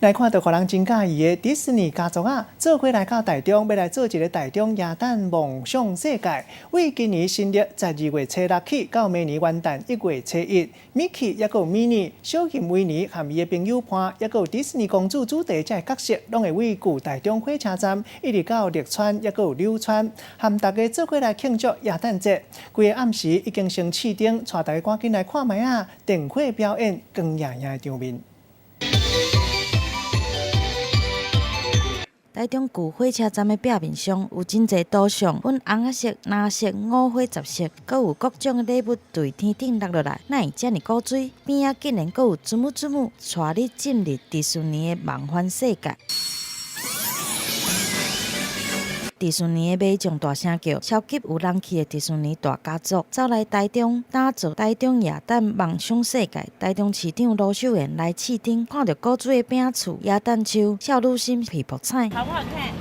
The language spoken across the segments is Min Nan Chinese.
來看著予人真佮意的迪士尼家族仔，做伙來到台中，欲來做一个台中耶誕夢想世界。對今年新曆12月初六起，到明年元旦1月初一，米奇抑閣有米妮、小熊維尼和伊的朋友伴，抑閣有迪士尼公主主題這个角色，攏會對舊台中火車站，一直到綠川，抑閣有柳川，和大家做伙來慶祝耶誕節。規个暗時已經先試燈，帶大家趕緊來看覓仔燈火表演，光焱焱的場面。台中舊火車站的壁面上有真濟圖像，分紅仔色、藍色、五花十色，閣有各種的禮物對天頂落落來，哪會遮爾古錐？邊仔竟然閣有珠母珠母，帶你進入迪士尼的夢幻世界。迪士尼的迷眾大聲叫，超級有人氣的迪士尼大家族走來台中，打造台中耶誕夢想世界。台中市長盧秀燕來試燈，看著古錐的餅厝、耶誕樹、少女心皮爆彩。好不好看？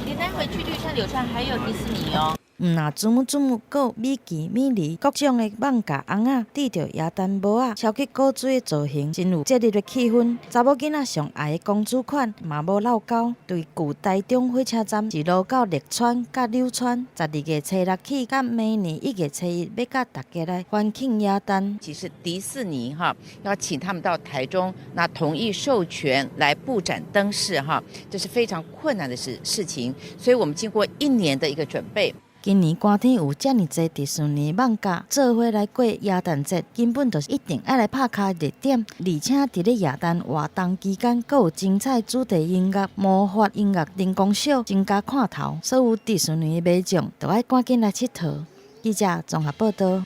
你待會去綠川、柳川，還有迪士尼哦。毋若珠母珠母，閣有米奇、米妮，各種的艋舺尪仔，戴著耶誕帽仔，超級古錐的造型，真有節日的氣氛。查某囡仔上愛的公主款，嘛無落溝。對舊台中火車站一路到綠川佮柳川，12月初六起，到明年1月初一，欲佮大家來歡慶耶誕。其實迪士尼哈要請他們到台中，那同意授權來佈展燈飾哈，這是非常困難的事情，所以我們經過一年的一個準備。今年寒天有遮爾濟迪士尼艋舺做伙來過耶誕節，根本就是一定愛來拍卡熱點。而且佇咧耶誕活動期間，閣有精彩主題音樂、魔法音樂燈光秀，增加看頭。所有迪士尼的迷眾都愛趕緊來𨑨迌。記者綜合報道。